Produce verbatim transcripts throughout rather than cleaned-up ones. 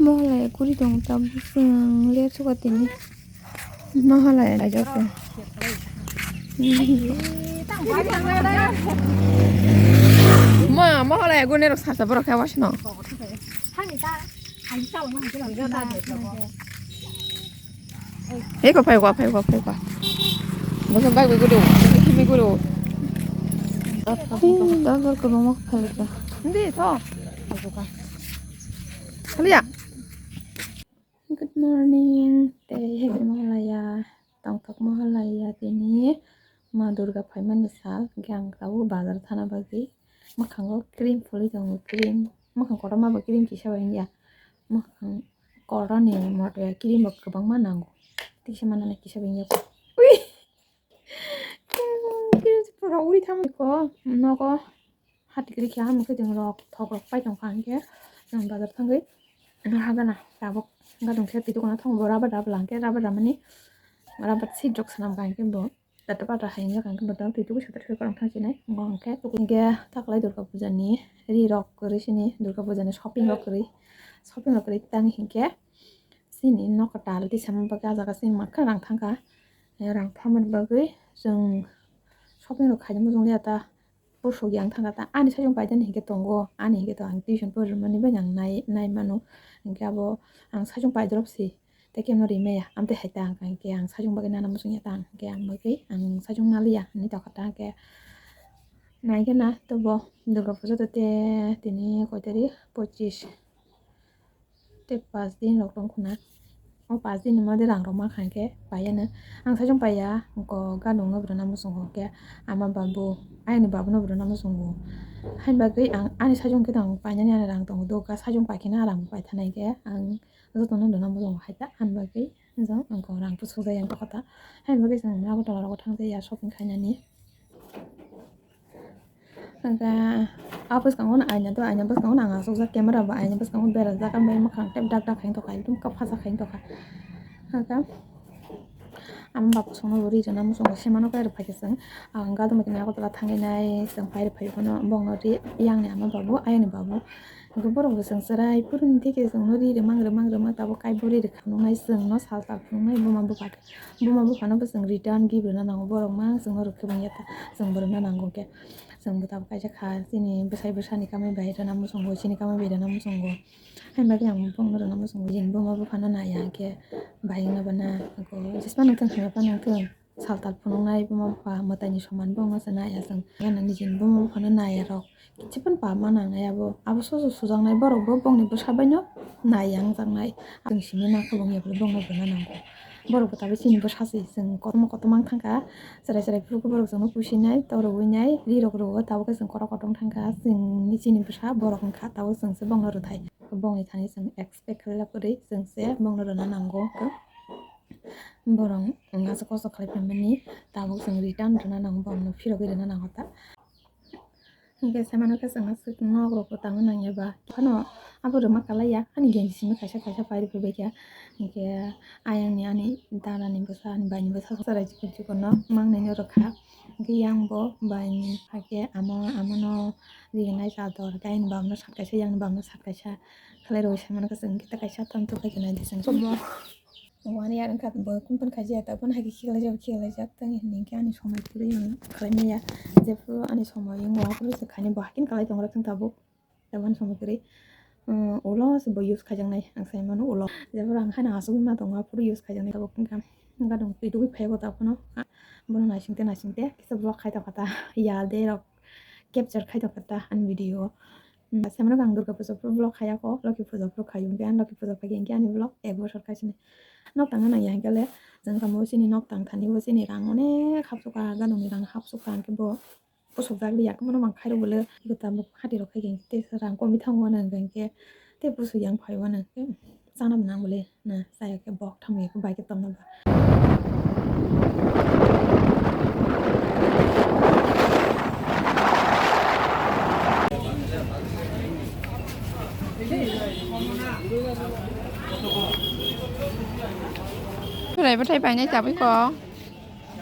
Mohalaya kuri tong tabuk chwng ler suka tini. Mohalaya ajak tong. Ma, mohalaya gune rok sasa borok khe wasno. Eko phai kwa, phai kwa, phai kwa. Bosong bai bai gudu, kimi gudu. Ih, dal dal kwbangma phai kwa. Ndi to. Khaliya. Good morning. Tei happy mohalaya. Tongthok mohalaya tini. Ma Durga phaimani sal. Hwnkhe ang tabuk bazar thana bagwi. Mwkhango cream phulwi tongo, cream. Mwkhang kotorma bo cream kisa bai wngya. Mwkhang kotorni mote cream bo kwbangma nango. Tiksa manani kisa bai wngya. Ui! Cream pura uri thangwi ko nogo. Hati kwrwi khe hamya khe chwng rok thok rok pai tongkha hinkhe chwng bazar thangwi hagana tabuk gadung khe twi dukano thango bo rubber rubber hinkhe rubber rwmani rubber seat rok swnamkha hinkhe bo. Tata pata hai wngkha hwnkhe bo twi tubu satar khe kwrwng thang sinai. Bo hwnkhe tukun khe taklai Durga puja ni ri rok kwrwi sini Durga puja ni shopping rok kwrwi shopping rok kwrwi tang hinkhe sini nokha tal tisama bagwi ah jaga sini mankha rang thangkha. Rang phamani bagwi chwng shopping rok khaina muchung liya ta. Pursuk yang thangkha ta ani sajung paidani hinkhe tongo ani hinkhe to ang tuition pori rwmani bai ang nai nai mano hinkhe abo ang sajung paidrop si. Tei khe no rimaya, amtwi hai ta ang khe ang sajung bagwi nana muchung ya ta ang khe ang bagwi ang sajung naliya hinwi tongkha ta ang khe. Nai khe na to bo Durga puja to te tini koi tarik? Pochis. Tei pas din rok tong khuna. O pas din ni mode rang rok mankha hinkhe paiya no. Ang sajung paiya, gadung no bo rwna muchungo hinkhe ama babu, ayang ni babu no bo rwna muchungo. Haini bagwi ang ani sajung khe tong painani ani rang tongo, doga sajung pai khe no rang pai thana hinkhe ang jotono rwna muchungo hai ta, ani bagwi jang ang rang pusuk jai ang kota. Hai bagwi chwng Agartala rogo thang jaya shopping khainani. Hwnkhe ah bwskango no aina do, aina bwskango no ang asukjak, camera bo aina bwskango berajak, ang bai mwkhang tep dak dak khaina tongkha, ekdom kwpha sak khaina tongkha. Hwnkhe ama babu songno bo ri rwna muchungo, semano kairok phaikhe chwng ang gaduma khe Agartala thangwi nai, chwng pairok phai phano bongno ri, yang ni ama babu, ayang ni babu. Hwnkhe borok bo chwng chwrai phuru ni theke chwngno ri rwmang rwmang rwmang tabuk kaibo ri rwkha phunuknai chwngno sal sal phunuknai buma bupha khe. Buma buphano bo chwng return gift rwna nango borok ma chwngno rwkhe bang ya ta chwng bo rwna nango khe. Chwng bo tabuk kaisa kha chini bwsai bwsani kamai bai rwna muchungo chini kamai bai rwna muchungo. Haini bagwi ang bongno rwna muchungo chini buma buphano naiya khe bai wngna bana jesma nangthung hamya phano nangthung. Saltal phunuknai buma bupha mwtaini soman bo wngna se naiya chwng. Gana nijini buma buphano naiya rok kichiphan pap ma nangnai abo. Abo soso sujaknai borok bo bongni bwsa baino naiya wngjaknai. Chwng simi nangkha bongni bongno rwna nango. Borok bo tabuk chini bwsa se chwng kotorma kotorma wng thangkha. Chwrai chwrai phuru borok chwngno pusinai, torogwi nai, ri rok rwo tabuk khe chwng kotor kotor wng thangkha. Chwngni chini bwsa borok wngkha tabuk chwng se bongno rwthai. Bongni thani chwng expect khlai kwrwi chwng se bongno rwna nango. Borok aswk kosto khlai phaimani tabuk chwng return rwna nango, borokno phirogwi rwna nango ta. Hinkhe sai mano khe chwng aswk nok rok bo tangna nangya ba. Phano abo rwma kalaiya, ani genji simi kaisa kaisa pairwi phaibaikha. Hinkhe ayangni ani dadani bwsa, ani baini bwsa chwrai chikon chikonno mangnai norok kha. Hinkhe yang bo baini hakhe amo, amono rignai chador, khe ayangni babuno sat kaisa, yangni babuno sat kaisa khlai rwui sai mano khe chwng hinkhe ta kaisa thanthok khe naidi chwng. One year wngkha bo kun kun khaijaya ta, bono hai khe khiklaijak khiklaijak tang hinwi khe ani somoi kwrwi ang khlai maya. Jephuru ani somoi wngo aphuru se khaini bo haikhe khlai tongwra thang tabuk. Tabuk ani somoi kwrwi, um, ulo se bo use khaijaknai ang sai mano ulo. Jephuru ang haino asugwi ma tongo aphuru use khaijaknai tabuk wngkha. Wngkha tong twi tugwi phaibo ta phano bono naisingte naisingte kisa vlog khai tongkha ta ya de rok capture khai tongkha ta ani video. Hmm, semano ang Durga puja phuru vlog khaya kho, Loki puja phuru khayo, hinkhe ang Loki puja phai hinkhe ani vlog ek bosor khaisini. Nok tangna nangya hinkhe le, jeng tamo chini nok tang thani bo chini rang onek hapsukha, ganoni rang hapsukha, hinkhe bo pusuk jak liya, khe bono mang khairo bole, iko tabuk hati rok khai hinkhe tei rang komi thango ano hinkhe tei pusuk yang phai mano hinkhe. Chana bo nang bole na chaya khe bok thamwi khe bai khe tongna ba. Chwrai bwthai painai tabwi ko.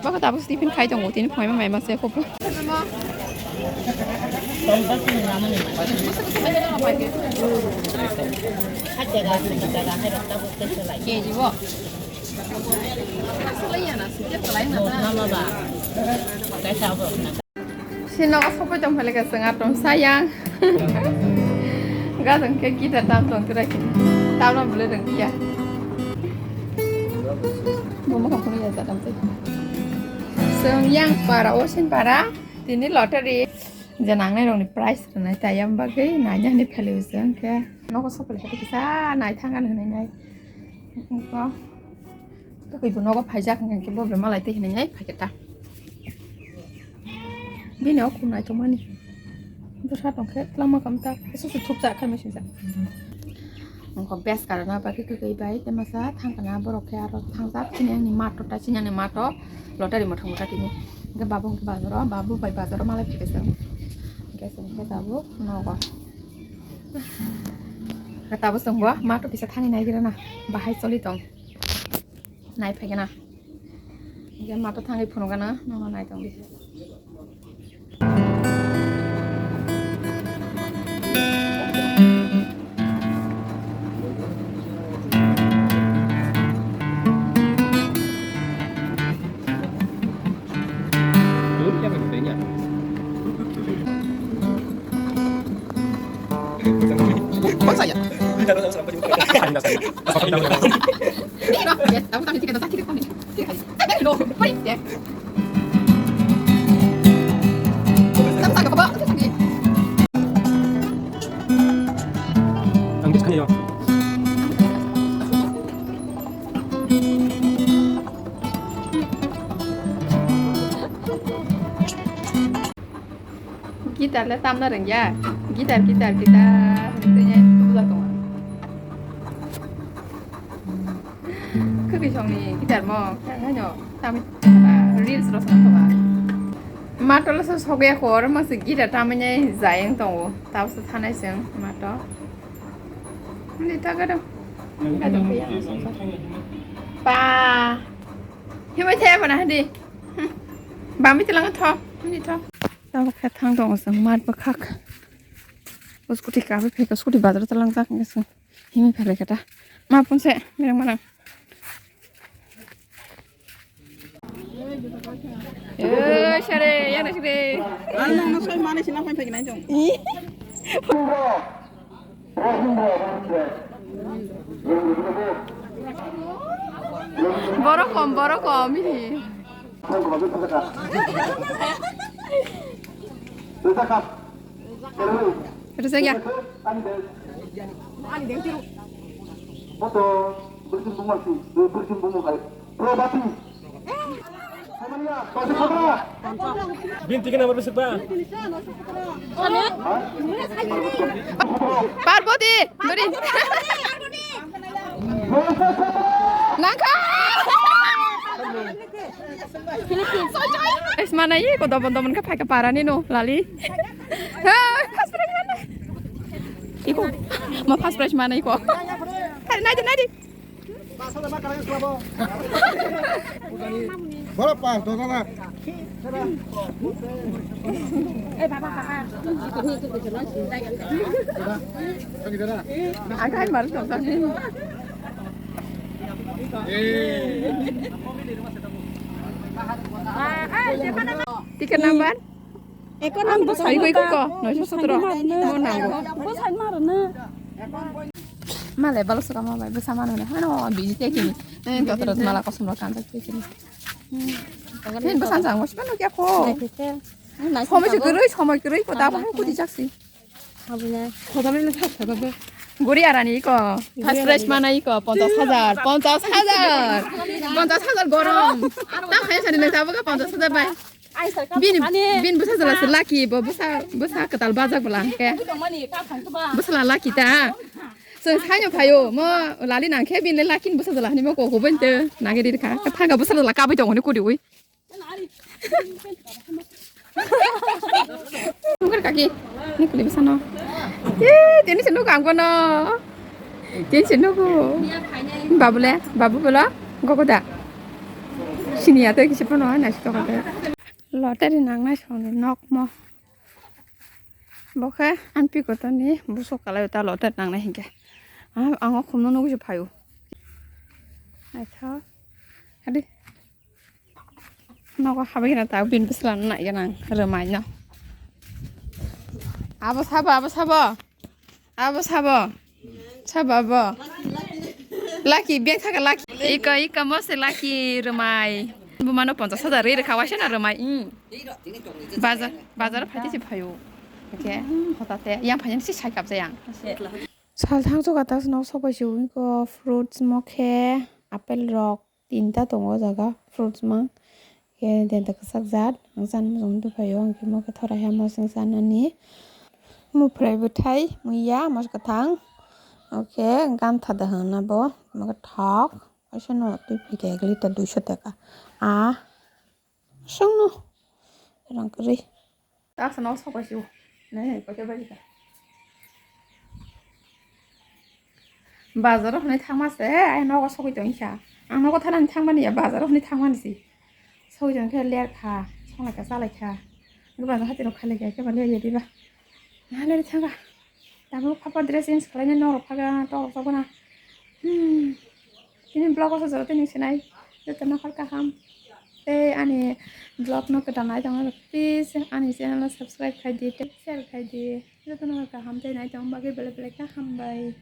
Bako tabuk tiffin khai tongo, tini phaima maima se khupo. K G bo. Sini nogo sopoi tong phai kha chwng atom sayang. Gajang khe guitar tam tong tira khe. Tamno bwle rwng ya. Bomo kha phunuk ya jadam tei. Chwng yang para, o sin para, tini lottery. Je nangnai rokni price rwnai tei yang bagwi naina hinwi phailaio chwng khe. Nogo sopoi kha kisa nai thang ani hinwi nai. Ko. Tei bo nogo phaijak hwnkhe bo bai malai tei hinwi nai phaikhe ta. Bini o khum naithokmani. Bwsa tongkhe twlangma kamta. Susu thupjak khai mechine jak. Wngkha bes karana bagwi kwtwi bai tei masa thangkana borok khe aro thangjak chini ani mato ta chini ani mato lottery mwthang mwthang tini. Hwnkhe babu hwnkhe bazaro babu bai bazaro malai phikhe chwng. Hwnkhe chwng khe tabuk nogo. Hwnkhe tabuk chwngbo mato kisa thani naigrana bahai choli tong. Nai phaikhe na. Hwnkhe mato thangwi phunukgana nono nai tongdi. Ang just kaya. Guitar le tamna rwngya. Guitar, guitar, guitar. Hinwi twi nai tubla tongo. Kwkwi songni guitar mo. Haino tamwi reels rw song tongma. Matolo se sogya kor, mase guitar tamwi nai jayeng tongo. Tabse thanai seng mato. Ni tagado. Pa. Himai thaya mana hadi. Bami telang tho. Ni tho. Tabuk khe thang tongo chwng mat bwkhak. O scooty kabwi phaikha, scooty bazar o talangjak hinwi chwng himwi phailai kha ta. Ma phone se mereng manang. Oi, sare, yana sare. Ano no soi mane sina phai phai nai jong. Borok kom, borok kom, hi. Rwchapya. Bini ticket number bwswk ba? Parvati, dori. Nangkha. Es mana ye ko dobon dobon kha phaikha parani no lali. Ha, first prize mana? Iko, ma first prize mana iko? Naidi, naidi. Boro pas, dos hajar. Ang kahit maru sa Ticket number? Ang bwsai goi kok, noisho sotoro. Mo nango. Bwsai ma rwna. Malai balo saka ma bai bwsa mano ne. Hano biji te kini. Eh, totoro mala kosom ro kanjak te kini. Hin bwsa jang mo sipano kya ko. Somoi se kwrwi, somoi kwrwi ko ta bahai kudi jaksi. Guri arani ko. First prize mana iko ponchash hajar, ponchash hajar. Ponchash hajar gorom. Ta khaya sani nang ta boga ponchash hajar bai. Bini, bini bwsa jala se lucky, bo bwsa, bwsa kwtal bajak bwla hwnkhe. Bwsala lucky ta. Chwng saino phaio, mo lali nangkhe bini lucky ni bwsa jala hinwi mo kok hubui te nangwi ri kha. Thanga bwsa jala kabui tongoni kuriui. Nungkar kaki, nukuli bwsano. Ye, tini se nugo ang bono. Tini se nugo. Babu le, babu bolo, gogo da. Sini ya to kisi pono, nasi to kate. Lottery nangnai soni nok mo. Bo khe ani piko toni busuk kalai ta lo ta nangnai hinkhe. Ah, ang o khumno nugui se phaio. Naitha. Hadi. Nogo habai gana ta bin bislan na gana rwmai no. Abo sabo, abo sabo. Abo sabo. Sabo abo. Lucky, bag thaka lucky. Ika, ika mo se lucky rwmai. Bo mano ponchas hajar ri rwkha waisa na rwmai. Hmm. Bazar, bazar phaiti se phaio. Oke, hotate yang phaiyan si sai kap jayang. Sal thang choka ta sno sobai se wngko fruits mo khe apple rok. Tinta tongo o jaga fruits mang. Khe tinta kwchak jat ang chana muchung tongphai o, ang khe mo khe thora he mosong chanani. Muphrai bwthai muiya mos kwthang. Oke gantha da hwnna bo mo khe thok. Aisano twi phi khe ek liter duiso taka. Ah, songno rang kwrwi. Taksa no sok bai siu. Nai nai paikar bai ka. Bazar o hwnwi thangma se, ai nogo sogwi tongkha. Ang nogo thanani thangmani ya, bazar o hwnwi thangmani se. Sogwi tongkhe ler kha, songlai kha, chalai kha. Bazar hati rok khalai kha, khe ba ler ya diba. Nai nai thanga. Tabuk phapa dress change khlaina norok phaga torok jabona. Hmm. Tini vlog o sajak tini sinai. Jotono hor kaham. Tei ani vlog no kwtal nai tongna rok please ani channel no subscribe khai di, tei share khai di. Jotono hor kaham tei nai tong bagwi belai belai khe hambai.